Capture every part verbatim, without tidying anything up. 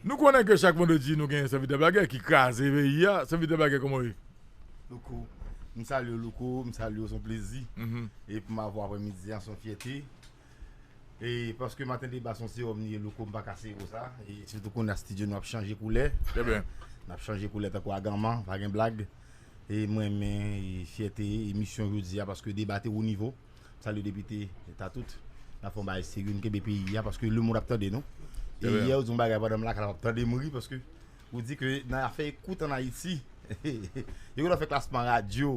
Nou konnen ke chak vandredi nou gen Sèvitè Blagè ki kraze peyi a. Sèvitè Blagè, kòman w ye? Louko, m salye w, Louko, m salye w, se yon plezi. Mhm. E pou m avè w aprèmidi a, se yon fyète. E paske Maten Deba se yon sewòm li ye, Louko, m pa ka sere w sa. E sitou kounye a estidyo nou ap chanje koulè. Trè byen. N ap chanje koulè tankou aganman, pa gen blag. E mwen renmen, e fyète emisyon jodi a paske deba te wo nivo. Salye depite Tatout. N ap fè yon bagay serye, n kenbe peyi a, paske lemonn ap tande nou. E yè, ou di yon bagay pandan m lakay la, w ap tande m ri, paske ou di ke nan afè ekout ann Ayiti, yo genlè fè klasman radyo.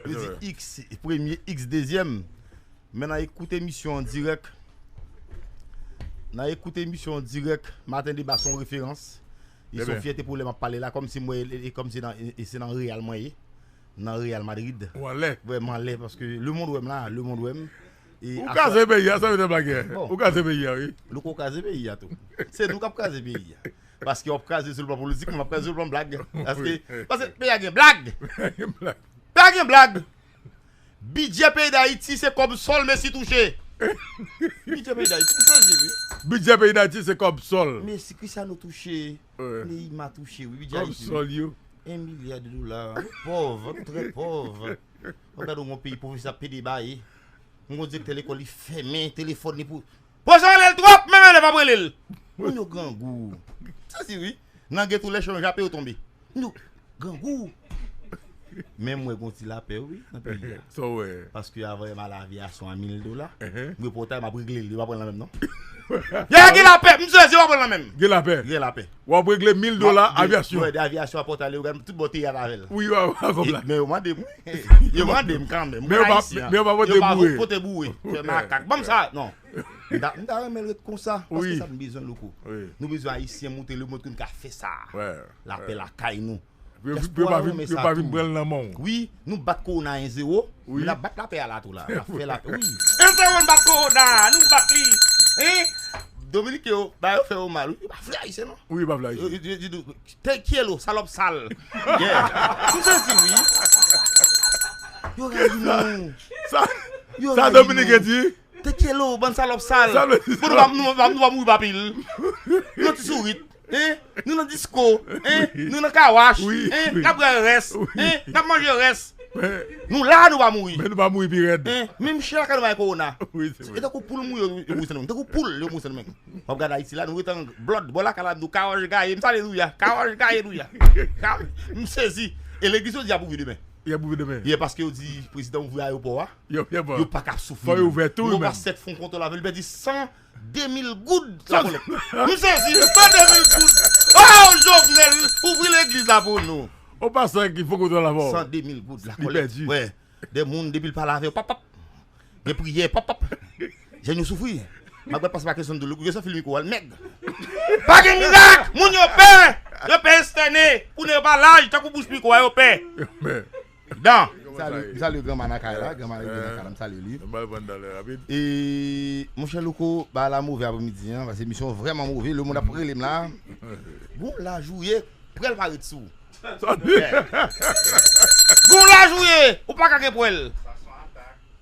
Yo di X premye, X dezyèm. Men nan ekout emisyon an dirèk, nan ekout emisyon an dirèk, Maten Deba se yon referans. E se yon fyète pou lè m ap pale la, kòmsi mwen, e, e kòmsi nan, e, e se nan Reyal mwen ye. Nan Real Madrid. Ou anlè. Vre, m anlè, paske lemonn wè m la, lemonn wè m. E ou kraze peyi a, sa vle di blagè. Bon. Ou kraze peyi a, wi. Louko kraze peyi a tou. Se nou k ap kraze peyi a. Paske w ap kraze sou le plan politik, mwen m ap kraze sou le plan blag. Paske, paske peyi a gen blag. Peyi a gen blag. Bidjè peyi Dayiti se kòb sòl Messi touche. Bidjè peyi Dayiti, m kraze, wi. Bidjè peyi Dayiti se kòb sòl. Messi, Cristiano touche. Neymar touche, wi. Bidjè Ayiti, wi. Kòb sòl yo. Un milliard de dollars. Nou pòv, nou trè pòv. Ou gade yon peyi pwofesè ap pede ba ye. Yon direktè lekòl li fèmen telefòn li pou. Pwoze rele l twòp, menm elèv ap rele l. Moun yo grangou. Sa si wi. Nan geto lè chan jape yo tonbe. Moun yo grangou. Men mwen gon ti lapè wi nan peyi a. Sa w wè? Paske avan m al avyasyon a mil dola, mwen pòtay m ap regle l, yo pa pran l nan menm non. Ya gen lapè, m sezi yo pa pran l nan menm. Gen lapè. Gen lapè. W ap regle mil dola avyasyon. Wè, de avyasyon a pòtay li, yo gade tout bò teyat avè l. Wi, w a kòb la. Men yo mande m wi. Yo mande m kanmenm. Men yo pa pote boure. Pote boure. Fè makak. Ban m sa, non. M ta, m ta renmen l ret konsa, paske sa n bezwen Louko. Nou bezwen Ayisyen montre lemonn ke n ka fè sa. Lapè lakay nou. Pou yo pa vin pran l nan men w. Wi, nou bat kowona en zewo. Wi. Men n ap bat lapè a la tou la. N ap fè lapè. Wi. En zewo n bat kowona, nou bat li. Hein? Dominiken yo, ba yo fè yo mal. Wi, yo pa vle Ayisyen non. Wi, yo pa vle Ayisyen. Te kyelo, salòp sal. Yeah. M sezi wi. Yo rayi nou. Sa, sa Dominiken di? Te kyelo, bann salòp sal. Bon, nou pa, nou pa, nou pa mouri pa pil. Nou ti sourit. Hein? Nou nan disko. Hein? Nou nan kawash. Hein? N ap bwè rès. Hein? N ap manje rès. Nou la, nou pa mouri. Men nou pa mouri pi rèd. Hein? Menm chen lakay nou pa gen kowona. Wi, se vre. E tankou poul mouri, yo mouri san nou menm. Tankou poul, yo mouri san nou menm. W ap gade Ayiti la, nou ret an blòd, bò lakay la, nou kawash gaye, m salye nou ya, kawash gaye nou ya. M sezi. E legliz yo di y ap ouvri demen. Y ap ouvri demen. Ye, paske yo di prezidan ouvri ayewopò a. Yo pa ka ap soufri. Fò yo ouvè tou. Yo pa sèt fon kontwòl avè l, li pèdi san de mil goud lakolèk. M sezi, san de mil goud. Oh, Jovenel, ouvri legliz la pou nou. Ou pa san ki fon kontwòl avè w. San de mil goud lakolèk. Li pèdi. Wè. De moun, depi l pale avè yo, pap, pap. Gen priyè, pap, pap. Jèn yo soufri. M ap gad pase pa kesyon de lou, yo san fil mikwo a, l mèg. Pa gen mirak! Moun yo pè! Yo pè estène! Kounye yo pa laj, tankou bouch mikwo a, yo pè. Dan. M salye, m salye granma nan kay la, granma nan kay la, m salye li. E, monchè Louko, bagay la move aprèmidi an, paske emisyon an vrèman move, lemonn ap rele m la. Bon, laj ou ye, prèl pa ret sou ou. Gon laj ou ye, ou pa ka gen pwèl.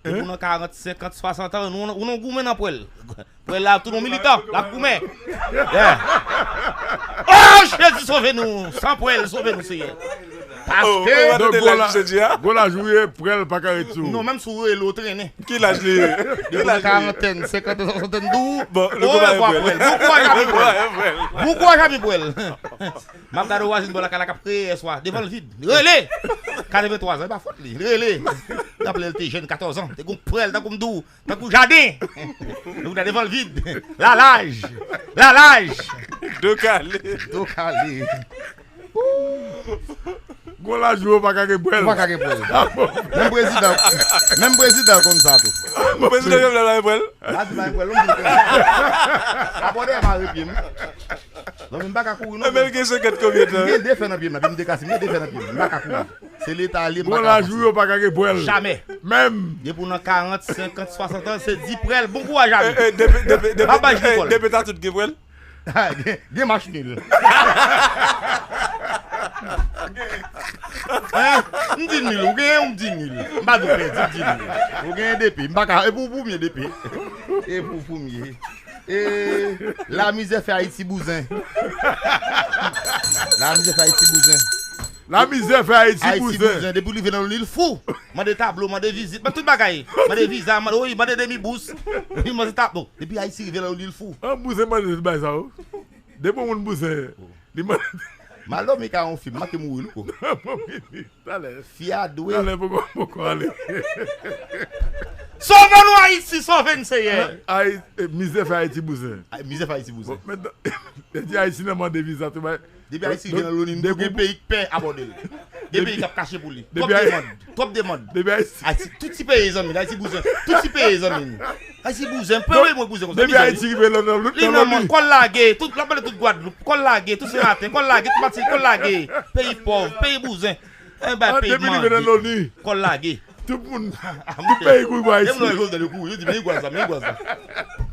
Depi w nan karant, senkant, swasant an, nou, nou goumen nan pwèl. Pwèl la, tou nou militan, l ap goumen. Yeah. Oh, Jezi, sove nou. San pwèl, sove nou, Seyè. Paske gon laj ou ye, pwèl pa ka ret sou ou. Non, menm si w rele, w trennen. Ki laj li ye? Depi w nan karantèn, senkantèn, swasantèn, di w, bon, nou pa gen pwèl. Bon kouraj a pwèl. Bon kouraj a pwèl. M ap gade yon vwazen bò lakay la k ap kreye yèswa. Devan l vid. Rele! Katrevenntwa zan, e pa fòt li. Rele! Raple l te jèn katòz an. Te gon pwèl tankou m di w. Tankou jaden. Ou ta devan l vid. Lalaj! Lalaj! Do kale. Do kale. Gon laj ou pa ka gen pwèl. Ou pa ka gen pwèl. Menm prezidan. Menm prezidan konn sa tou. Prezidan Jovenel pa gen pwèl. Pa di pa gen pwèl, non, m di l konsa. Abòne a mare pye m. Non, men m pa ka kouri non. Ebyen, l gen senkant konbyen tan? M gen de fè nan pye m, nan pye m te kase, m gen de fè nan pye m. M pa ka kouri. Se leta li, m pa ka avanse. Gon laj ou yo pa ka gen pwèl. Jamè. Menm. Depi w nan karant, senkant, swasant an, se di pwèl, bon kouraj a nou. Depi, depi, depi, depi ta tout gen pwèl? Gen, gen match nil. Hein? M di nil, ou genyen, ou m di nil. M pa di w pèdi, m di nil. Ou genyen depi, m pa ka, e pou, pou m ye depi. E pou, pou m ye. E lamizè fè Ayiti bouzen. Lamizè fè Ayiti bouzen. Lamizè fè Ayiti bouzen. Depi w rive nan Loni, l fou. Mande tablo, mande vizit, mande tout bagay. Mande viza, mande, wi, mande demi bous. Wi, mande tablo. Depi Ayiti rive nan Loni, l fou. An bouzen mande tout bagay sa yo. Depi yon moun bouzen, li mande. M al dòmi ka yon fim, m manke mouri louko. Talè. Fi a dwe. Talè poko, poko ale. Sove nou Ayiti, sove n Seyè. Ay, eh, mizè fè Ayiti bouzen. Ay, mizè fè Ayiti bouzen. Bon, men, e di Ayiti nan mande viza tou bay. Depi Ayiti gen nan Loni, nou gen peyi k pè abòde l. Gen peyi k ap kache pou li. Twòp demann, twòp demann. Depi Ayiti. Ayiti, tout ti peyi zanmi, Ayiti bouzen. Tout ti peyi zanmi. Ayiti bouzen, peyi mwen bouzen konsa. Depi Ayiti rive nan Loni. Li nan mòn, kò l lage, tout, l ap pale tout Gwadloup, kò l lage, tout Senmaten, kò l lage, tout Matinik, kò l lage. Peyi pòv, peyi bouzen. Enben, peyi manje. Kò l lage. Tout moun, tout peyi kouri pou Ayiti. Menm lè Jovnèl yo kouri, yo di, men gwaz la, men gwaz la.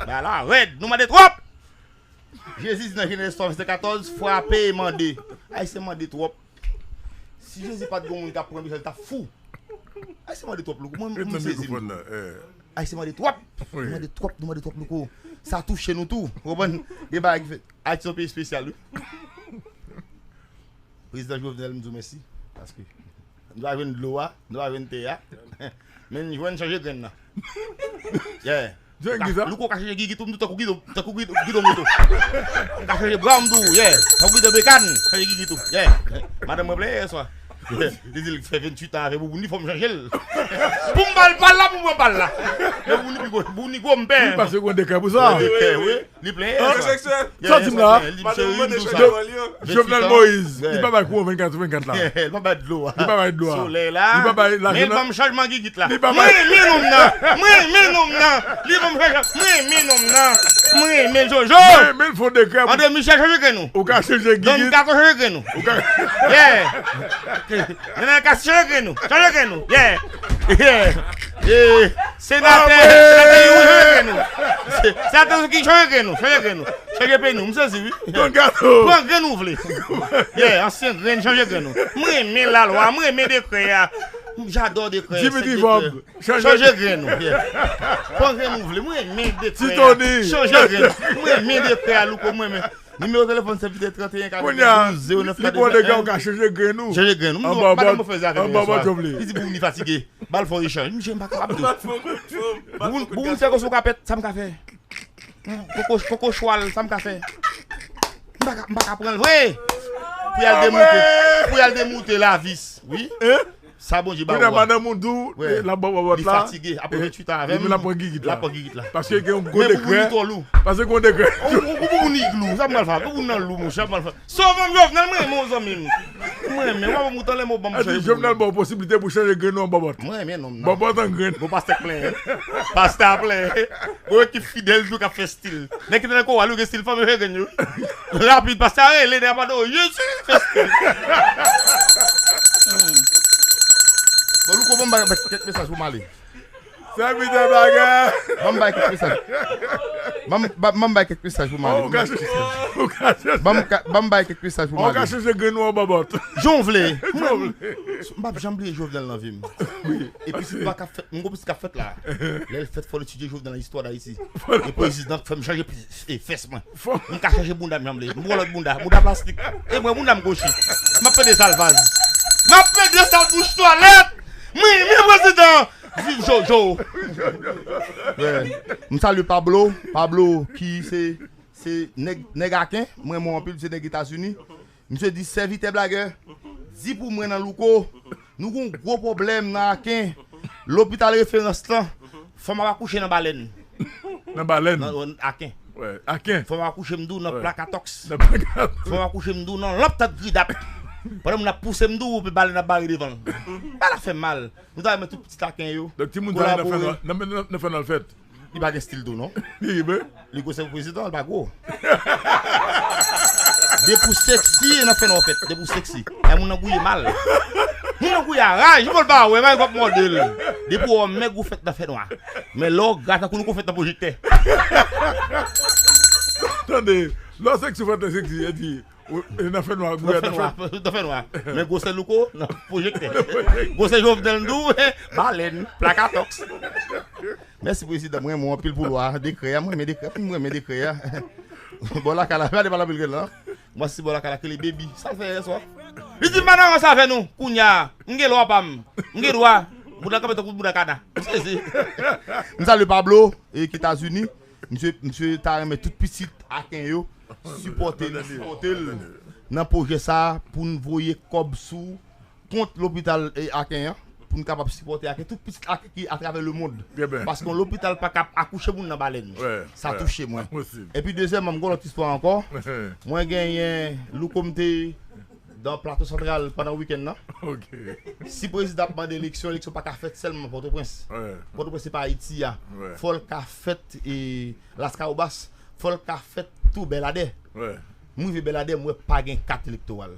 Bagay la rèd, nou mande twòp! Jezi di nan Jenèz twa, vèsè katòz, frape e mande. Ayisyen mande twòp. Si Jezi pa t gen yon moun k ap pran Michel, l t ap fou. Ayisyen mande twòp louko. Mwen, mwen sezi m tou. Ayisyen mande twòp. Nou mande twòp, nou mande twòp louko. Sa touche nou tou. Ou konprann? Gen bagay ki fèt. Ayiti se yon peyi espesyal, wi. Prezidan Jovenel, m di w mèsi. Paske nou pa jwenn dlo a, nou pa jwenn tè a. Men n jwenn chanje grenn nan. Yeah. Jwenn ki sa? Louko ka chanje gigi tou, m tou tankou gidon, tankou gidon, gidon moto. Ka chanje bra, m tou, yeah. Tankou gidon bekàn, chanje gigi tou, yeah. Madanm mwen plenyen yèswa. Li di l fè venntuit an avè bouboun li, fò m chanje l. Pou m ba l pa l la, pou m pran pa l la. Men bouboun li pi gwo, bouboun li gwo, m pè. Wi, paske gen dekrè pou sa. Gen dekrè, wi. Li plenyen yèswa. Sa di m la? Madanm mwen te chanje bò l yo. Jovenel Moïse, li pa bay kouran vennkat sou vennkat la. Li pa bay dlo a. Li pa bay dlo a. Solèy la. Li pa bay lajan. Men l ban m chanjman gigit la. Li pa bay. Mwen renmen nonm nan. Mwen renmen nonm nan. Li ban m chanjman. Mwen renmen nonm nan. Mwen renmen Jojo. Mwen renmen l fon dekrè. André Michel chanje grenn ou. Ou ka chanje gigit. Don Kato chanje grenn ou. Ou ka. Yeah. Nana Kasi chanje grenn ou. Chanje grenn ou. Yeah. Yeah. Yeah. Senatè, senatè Youri chanje grenn ou. Senatè Souki chanje grenn ou. Chanje grenn ou. Chanje peni w, m sezi wi. Don Kato. Pran grenn ou vle. Yeah, ansyen grenn, chanje grenn ou. Mwen renmen lalwa, mwen renmen dekrè a. J'adore dekrè. Dimitri Vorbe, chanje grenn ou. Yeah. Pran grenn ou vle, mwen renmen dekrè a. Titoni. Chanje grenn ou. Mwen renmen dekrè a, Louko, mwen renmen. Nimewo telefòn sèvitè trannteyen katrevendouz zewo nèf katreven. Li pran dekrè ou ka chanje grenn ou. Chanje grenn ou. Anba bòt, anba bòt Jovenel. Li di pou moun li fatige. Ba l fè yon echanj. Misye m pa kapab tou. Bouboun, bouboun fè kòs ou ka pèt, sa m ka fè? Koko, koko chwal, sa m ka fè? M pa ka, m pa ka pran l vre. Pou y al demoute, pou y al demoute lavis. Wi. Sa Bondye ba ou a. Madanm ou di w, l ap bò bòt la. Li fatige. Apre venntuit an avè m, l ap pran gigit la. L ap pran gigit la. Paske gen yon gwo dekrè. Men bouboun li twò lou. Paske gen yon dekrè. Ou, ou, ou bouboun iglou. Sa m pral fè? Bouboun nan lou, monchè, m pral fè. Sove m, Jovenel, mwen renmen w, zanmi m. Mwen renmen w, papa m, ou t anlè m, ou ban m chanje. Jovenel ba w posiblite pou chanje grenn ou anba bòt. Mwen renmen nonm nan. Bòt an grenn. Gon pastè k plenyen. Pastè a plenyen. Gon ekip fidèl tou k ap fè stil. Nèg ki te nan kowal yo gen stil fanm yo chanje grenn yo. Rapid, pastè a rele, nèg ap adore. Jezi, fè stil. Bon, Louko, ban m bay kèk mesaj pou m ale. Sèvitè blagè. Ban m bay kèk mesaj. Ban m, ban, ban m bay kèk mesaj pou m ale. Ban m ka chanje, ban m ka chanje. Ban m ka, ban m bay kèk mesaj pou m ale. Ou ka chanje grenn ou anba bòt. Jan w vle. Jan w vle. M p ap janm bliye Jovenel nan vi m. Wi. Epi se pa k ap fèt, m gon pitit k ap fèt la. Lè l fèt, fò l etidye Jovenel nan istwa Dayiti. E prezidan k fè m chanje pi, e fès mwen. M ka chanje bounda m jan m vle. M pran lòt bounda, bounda plastik. E mwen bounda m kwochi. M ap pede sal vaz. M ap pede sal bouch twalèt. Mwen, mwen prezidan. Viv Jojo. M salye Pablo, Pablo ki se, se nèg, nèg Aken, mwen renmen w anpil, se nèg Etazini. Misye di, sèvitè blagè, di pou mwen nan Louko, nou gon gwo pwoblèm nan Aken. Lopital referans lan, fanm ap akouche nan balèn. Nan balèn. Nan, nan Aken. Wè, Aken. Fanm ap akouche m di w nan pla katòks. Nan pla katòks. Fanm ap akouche m di w nan lanp tant Gridap. Pandan moun ap pouse m di w, epi balèn ap bare devan l. Bagay la fè mal. Nou ta renmen tout pitit Aken yo. Donk timoun sa nan fè nan, nan, nan, nan fè nan fèt. Li pa gen stil tou non. Li, li gwo sèl prezidan, li pa gwo. Depi w seksi, e nan fè nan fèt. Depi w seksi. Ay moun nan gouye mal. Moun nan gouye a raj, moun pa wè, men w ap mòde l. Depi w wè w mèg ou fèt nan fè nwa. Men lè w gra tankou nou gon fèt nan pwojektè. Tande, lè w seksi ou fèt nan seksi, e di, Nan fè nwa, nan fè nwa. Nan fè nwa. Men gwosè Louko, nan pwojektè. Gwosè Jovenel Ndou, balèn, plakatòks. Mèsi prezidan, mwen renmen w anpil pou lwa a, dekrè a, mwen renmen dekrè, mwen renmen dekrè a. Bò lakay la, gade pa l anpil gen lan. Mwen si bò lakay la, ke li baby. Sa l fè yè swa? Li di m pa nan rans avè nou, kounye a, m gen lwa pa m. M gen dwa. Bouda kanpe tankou bouda kana. M sezi. M salye Pablo, e ki Etazini. Misye, misye ta renmen tout pitit Aken yo sipòte l, sipòte l nan pwojè sa a pou n voye kòb sou kont lopital, e, Aken an, pou n kapab sipòte Aken, tout pitit Aken ki atravè lemonn. Paske yon lopital pa ka akouche moun nan balèn. Sa touche mwen. Epi dezyèmman, m gen yon lòt istwa ankò. Mwen genyen Louko m te nan Plato Santral pandan wikenn nan. Si prezidan ap mande eleksyon, eleksyon pa ka fèt sèlman Pòtoprens. Pòtoprens se pa Ayiti a. Fò l ka fèt, e, Laskawobas. Fò l ka fèt tou Bèladè. M rive Bèladè, m wè pa gen kat elektoral.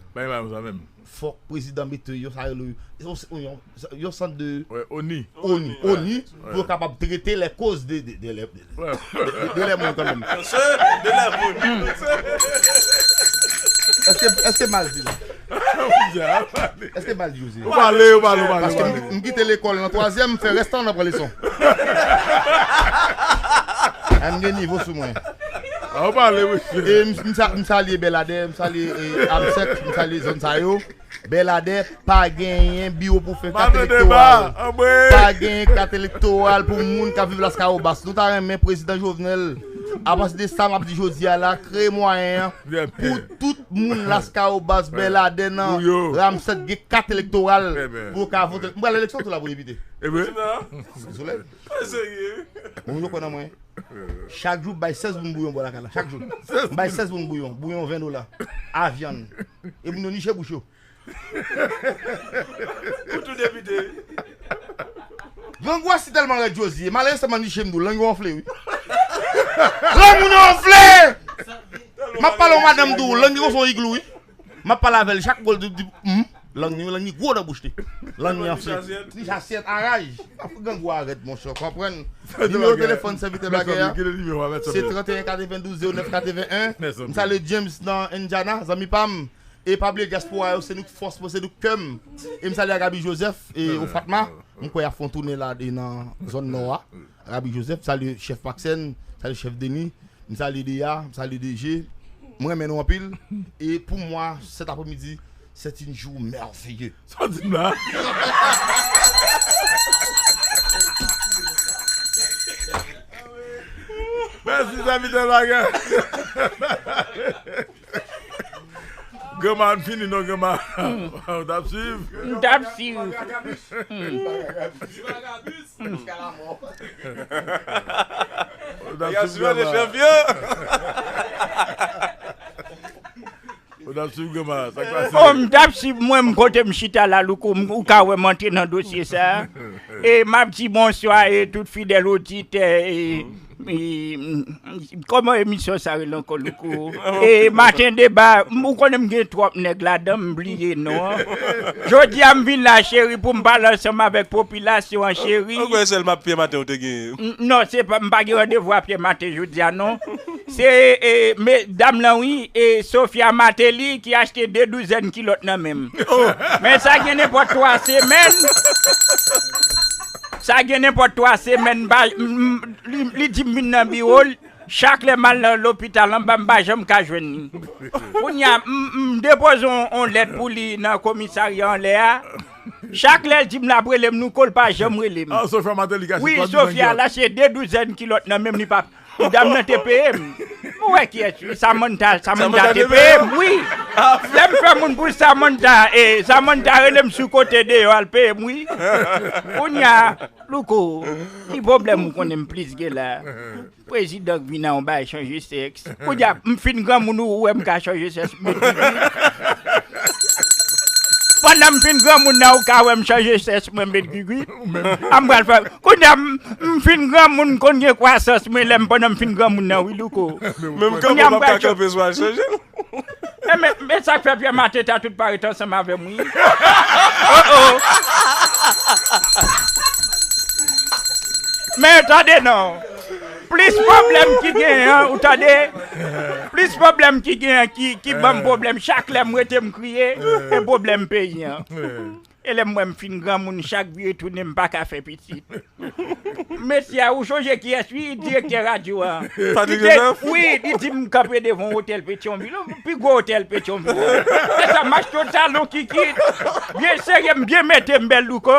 Fòk prezidan mete yon, sa rele yon, yon, yon, yon sant de ONI. ONI, ONI, pou yo kapab trete les causes de, de, de, de, de, de lè moun kanmenm. Èske, èske m mal di l? Èske m mal di Jose? Ou pale, ou pale, ou pale. Paske m, m kite lekòl nan twazyèm, m fè rès tan nan pran leson. M gen nivo sou mwen. Ou pale, mesye. E m, m sa-, m salye Bèladè, m salye, e, Amsèk, m salye zòn sa yo. Bèladè pa genyen biwo pou fè kat elektoral. Pa genyen kat elektoral pou moun k ap viv Laskawobas. Nou ta renmen prezidan Jovenel, apati de sa m ap di jodi a la, kreye mwayen an pou tout moun Laskawobas, Bèladè nan Ramsèt gen kat elektoral pou yo ka vote. M pral eleksyon tou la pou depite. Sou solèy. Moun yo kwè nan mwen. Chak jou, m bay sèz moun bouyon bò lakay la. Chak jou. M bay sèz moun bouyon. Bouyon ven dola. A vyann. E moun yo niche bouch yo. Pou tou depite. Grangou a si tèlman rèd Josie, malere sèlman niche m dou, lang yo anfle, wi. Lang moun yo anfle! M ap pale yon madanm dou, lang li konsa yon iglou, wi. M ap pale avè l, chak gwo l di, di, hmm, lang ni, lang ni gwo nan bouch li. Lang ni anfle. Li asyèt a raj. Grangou a rèd, monchè, konprann. Nimewo telefòn sèvitè bagay a, se trannteyen katrevendouz zewo nèf katrevenn. M salye James nan Indiana, zanmi pa m. E pa bliye dyaspora yo, se nou k fòs mwen, se nou k kè m. E m salye Agaby Joseph e Ofatma. M kwè y ap fè yon tounen la e nan zòn nò a. Agaby Joseph, m salye chèf Maxène, m salye chèf Denis, m salye Deya, m salye D G. Mwen renmen nou anpil. E pou mwen, cet après-midi, c'est un jour merveilleux. Sa w di m la? Mèsi, sèvitè bagay. Granma, n fini non, granma. Ou t ap swiv? M t ap swiv. Ou t ap swiv, granma. Ou t ap swiv, granma. Sa k pase? Oh, m t ap swiv, mwen, m kote m chita la, Louko, m, ou ka wè m antre nan dosye sa. E m ap di bonswa e tout fidèl oditè e E, mm, kòman emisyon sa rele ankò, Louko? E, Maten Deba, m, ou konnen m gen twòp nèg ladan, m bliye non an. Jodi a, m vin la, cheri, pou m pale ansanm avèk popilasyon an, cheri. Ou kwè sèl m ap pye maten ou te genyen? N-, non, se pa, m pa gen randevou a pye maten jodi a, non. Se, e, medam lan, wi, e Sophia Martelly ki achte de douzèn kilòt nan men m. Men sa gen nenpòt twa semèn. Sa gen nenpòt twa semèn, m pa, m, m, li, li di m vin nan biwo l, chak lè m al nan lopital anba, m pa janm ka jwenn li. Kounye a, m, m depoze yon, yon lèt pou li nan komisarya anlè a. Chak lè l di m l ap rele m, Louko, l pa janm rele m. Ah, Sophia Martelly ki achte twa douzèn kilòt. Wi, Sophia, l achte de douzèn kilòt nan men m, li pa Medam nan te peye m. Ou wè kiyès, wi, Samantha, Samantha te peye m, wi. Lè m fè moun pou Samantha, e, Samantha rele m sou kote deyò, al peye m, wi. Kounye a, Louko, ki pwoblèm ou konnen m plis gen la? Prezidan k vin a yon bagay chanje sèks. Kounye a, m fin granmoun, ou wè m ka chanje sèks, m met gwigwi. Pandan m fin granmoun nan, ou ka wè m chanje sèks, mwen met gwigwi. A m pral fè Kounye a, m, m fin granmoun, m konn gen kwasans mwen lè m pandan m fin granmoun nan, wi, Louko. Menm kanpe, m ap ka kanpe sou al chanje l. E men, men sa k fè Pyè Maten ta tout parèt ansanm avè m, wi. Oh, oh. Men tande non. Plis pwoblèm ki genyen, ou tande? Plis pwoblèm ki genyen, ki, ki ban m pwoblèm. Chak lè m rete, m kriye, e pwoblèm peyi an. E lè m wè m fin granmoun, chak vire tounen, m pa ka fè pitit. Mesye a, ou sonje kiyès, wi, direktè radyo a. Patrick Joseph? Wi, li di m kanpe devan otèl Petyonvil. Pi gwo otèl Petyonvil. E sa, m achte yon talon kikit. Byen serye, m byen mete m bèl louko.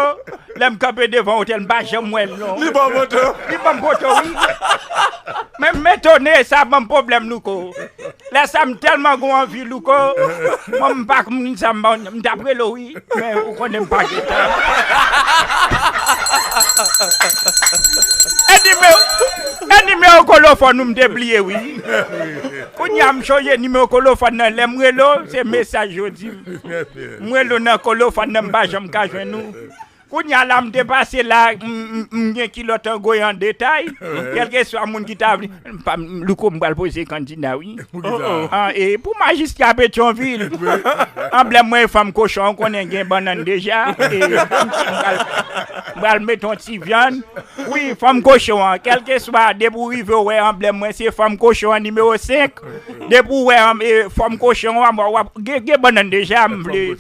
Lè m kanpe devan otèl, m pa janm wè l non. Li ban m foto. Li ban m foto, wi. Men m etone, sa ban m pwoblèm louko. Lè sa m tèlman gon anvi louko. Mwen m pa konn sa m, m t ap rele w, wi. Men ou konnen m pa gen tan. E nimewo, e nimewo kolofòn ou m te bliye, wi. Kounye a m sonje nimewo kolofòn nan, lè m rele w, se mesaj yo di m. M rele w nan kolofòn nan, m pa janm ka jwenn ou. Kounye a la, m te pase la, m, m, m gen kilòt an gwo an detay. Kèlkeswa moun ki ta vle, m pa, m, louko, m pral poze kandida, wi. An, e pou majistra Petyonvil, anblèm mwen e fanm kochon, ou konnen gen bannann deja. E, m pral, m pral mete yon ti vyann. Wi, fanm kochon an, kèlkeswa, depi w rive, w wè anblèm mwen, se fanm kochon an nimewo senk. Depi w wè, e, fanm kochon an, w ap, w ap, gen, gen bannann deja, m vle,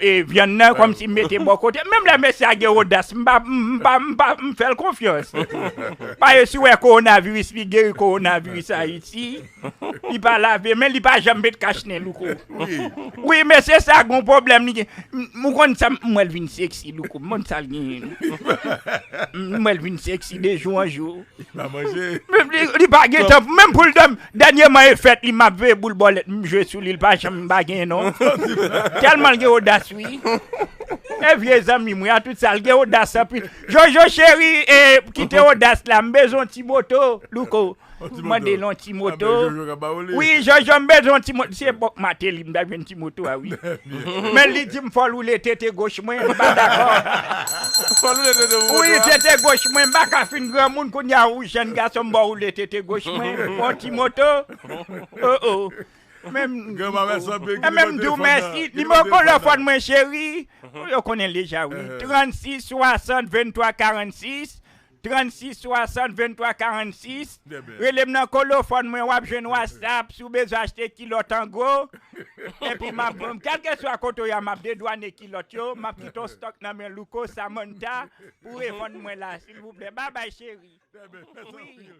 e, vyann nan, kòmsi m mete bò kote. Menm lè mesye a gen odas, m pa, m pa, m pa, m fè l konfyans. Paske si w wè kowonaviris, li geri kowonaviris Ayiti. Li pa lave men, li pa janm met kach nen louko. Wi, mesye sa gon pwoblèm li gen. M, m konn sa, m wè l vin seksi louko. M konn sa l genyen. M wè l vin seksi de jou an jou. Li pa manje. Menm li, li pa gen tan, menm pou l dòmi. Dènyèman e fèt li, m ap veye boul bòlèt, m jwe sou li, li pa janm pa genyen non. Tèlman l gen odas, wi. E vye zanmi m, wi, a tout sa, l gen odas anpil. Jojo cheri, e, kite odas la, m bezwen yon ti moto, louko. Mande l yon ti moto. Wi, Jojo, m bezwen yon ti moto. Se bòk Mateli, m ta jwenn ti moto a, wi. Men li di m fò l woule tete goch mwen, m pa dakò. Fò l woule tete goch mwen. Wi, tete goch mwen, m pa ka fin granmoun kounye a, ou jèn gason, m ba w woule tete goch mwen. Yon ti moto. Oh, oh. Men, e men m di w mèsi. Nimewo kolofòn mwen, cheri. Yo konnen l deja, wi. Trannsis swasant venntwa karannsis. Trannsis swasant venntwa karannsis. Rele m nan kolofòn mwen, w ap jwenn WhatsApp si w bezwen achte kilòt an gwo. Epi m ap, kèlkeswa kote w ye a, m ap dedwane kilòt yo, m ap kite yon stòk nan men Louko Samantha pou revann mwen la, silvouplè. Babay, cheri. Wi.